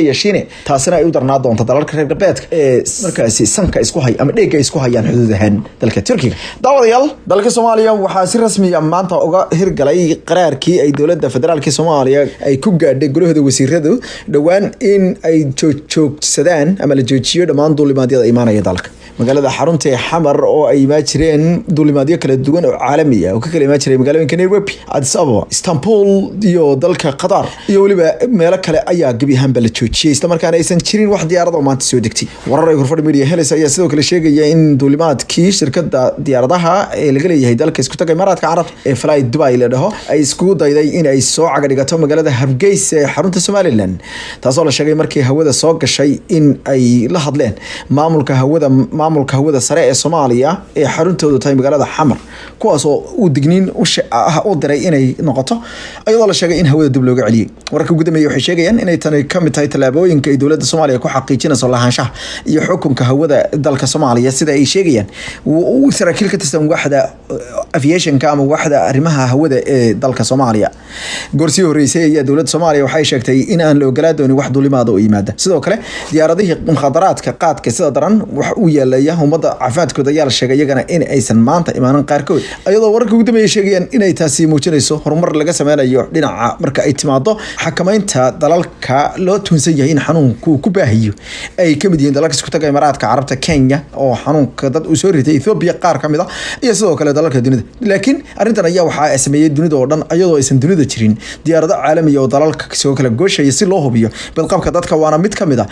Iyo Shiine taasina ay u darnaa doonto dalalka reer galbeedka ee markaasi sanka isku hay ama dheega isku hayaan xuduud ahaan dalka Turkiga. Daawadayaal, dalka Soomaaliya waxaa si rasmiya maanta uga hirgalay qaraarkii ay dowladda federaalka Soomaaliya ay ku gaadhay gulahooda wasiiradu dhowaan in ay joogsadaan ama la joojiyo dhammaan duulimaadyada imaanaya dalka. Magaalada xarunta ee Xamar oo ay imaan jireen duulimaadyo kala duwan oo caalami ah oo ka kala imaan jiray magaalooyinka Nairobi, Addis Ababa, Istanbul iyo dalka Qatar iyo weliba meelo kale ayaa gebi ahaanba la joojiyey, islamarkaana aysan jirin wax diyaarad oo maanta soo degtay. Warar ay Horfadhi Media helaysa ayaa sidoo kale sheegaya in duulimaadkii shirkadda diyaaradaha ee laga leeyahay dalka Isku Taga Imaaraadka Carabta ee Fly Dubai la dhaho ay iskugu dayday in ay soo cagadhigato magaalada Hargeysa ee xarunta Somaliland, taasoo la sheegay markii hawada soo gashay in ay la hadleen maamulka hawada sare ee Soomaaliya ee xaruntoodu tahay magaalada Xamar, kuwaasoo uu digniin u diray inay noqoto, iyadoo la sheegay in hawada dib looga celiyey. Wararka ugu dambeeyay waxay sheegayaan inay tani ka mid tahay tallaabooyinka ay dowladda Soomaaliya ku xaqiijinayso lahaanshaha iyo xukunka hawada dalka Soomaaliya, sida ay sheegayaan saraakiil ka tirsan waaxda aviationka ama waaxda arrimaha hawada ee dalka Soomaaliya. Goorsii horeysay ayaa dowladda Soomaaliya waxay sheegtay in aan la ogolaa doonin wax duulimaada oo yimaada. Sidoo kale diyaaradihii mukhadaraadka qaadka sida daran wax u yeelaya ummadda caafimaadkooda ayaa la sheegay iyagana in aysan maanta imaanin qaarkood, iyadoo wararka ugu dambeeyay sheegayaan inay taasi muujinayso horumar laga sameynayo dhinaca marka ay timaado xakameynta dalalka loo tuunsan yahay in xanuunku ku baahiyo, ay kamid yihiin dalalka Isku Taga Imaaraadka Carabta, Kenya oo xanuunka dad uu soo ritay, Ethiopia qaar kamid ah iyo sidoo kale dalalka dunida. Laakiin arrintan ayaa waxaa sameeyey dunida oo dhan, iyadoo aysan dunida jirin diyaarado caalamiya oo dalalka soo kala gooshaya si loo hubiyo badqabka dadka, waana mid kamid ah.